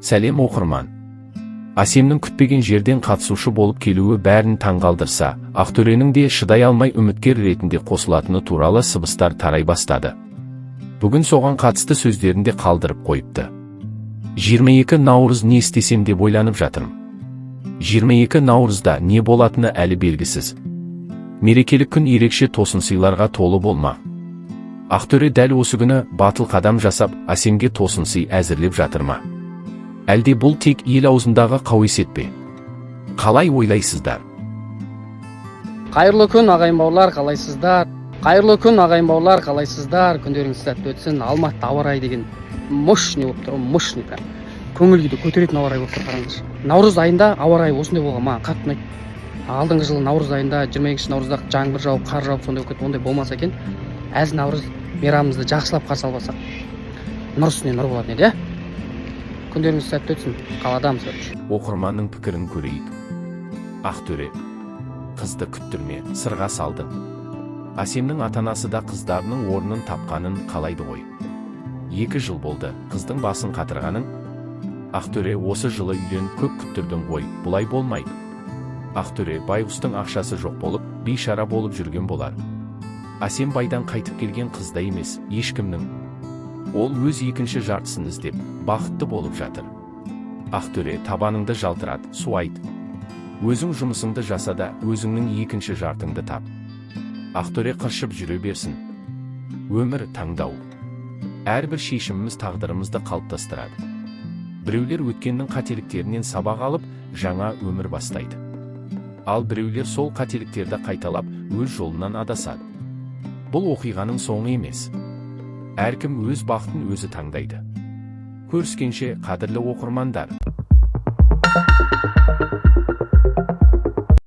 Сәлем, оқырман! Әсемнің күтпеген жерден қатысушы болып келуі бәрін таңғалдырса, Ақтөренің де шыдай алмай үміткер ретінде қосылатыны туралы сыбыстар тарай бастады. Бүгін соған қатысты сөздерін де қалдырып қойыпты. 22 наурыз не істесем деп ойланып жатырмын. 22 наурызда не болатыны әлі белгісіз. Мерекелік күн ерекше тосын сыйларға толы болмақ. Ақтөре дәл осы күні батыл қадам жасап, Әсемге тосын сый әзірлеп жатыр ма? Әлде бұл тек ел аузындағы қауесет пе? Қалай ойлайсыздар? Қайырлы күн, ағайын, бауырлар, қалайсыздар? Қайырлы күн, ағайын, бауырлар, қалайсыздар? Күндеріңіз сәтті өтсін. Алматыда ауа райы деген мощный болып тұр ғой, мощный, прям көңіл күйді көтеретін ауа райы болып тұр. Қараңыздаршы, наурыз айында ауа райы осындай болған маған қатты ұнайды. Алдыңғы жылы наурыз айында, 22 наурызда жаңбыр жауып, қар жауып, сондай болып кетті. Ондай болмаса екен. Әз Наурыз мейрамымызды жақсылап қарсы алып алсақ, нұр үстіне нұр болатын еді, иә. Күндеріңіз сәтті өтсін. Қаладамыз, короче. Оқырманның пікірін көрейік. Ақтөре, қызды күттірме, сырға салдың. Әсемнің ата-анасы да қыздарының орнын тапқанын қалайды ғой. 2 жыл болды қыздың басын қатырғаның. Ақтөре, осы жылы үйлен, көп күттірдің ғой, бұлай болмайды. Ақтөре байғұстың ақшасы жоқ болып, бейшара болып жүрген болар. Әсем байдан қайтып келген қыз да емес ешкімнің. Ол өз екінші жартысын іздеп, бақытты болып жатыр. Ақтөре, табаныңды жалтырат, суайт. Өзің жұмысыңды жаса да, өзіңнің екінші жартыңды тап. Ақтөре қыршып жүре берсін. Өмір – таңдау. Әрбір шешіміміз тағдырымызды қалыптастырады. Біреулер өткеннің қателіктерінен сабақ алып, жаңа өмір бастайды. Ал біреулер сол қателіктерді қайталап, өз жолынан адасады. Бұл оқиғаның соңы емес. Әркім өз бақытын өзі таңдайды. Көріскенше, қадірлі оқырмандар!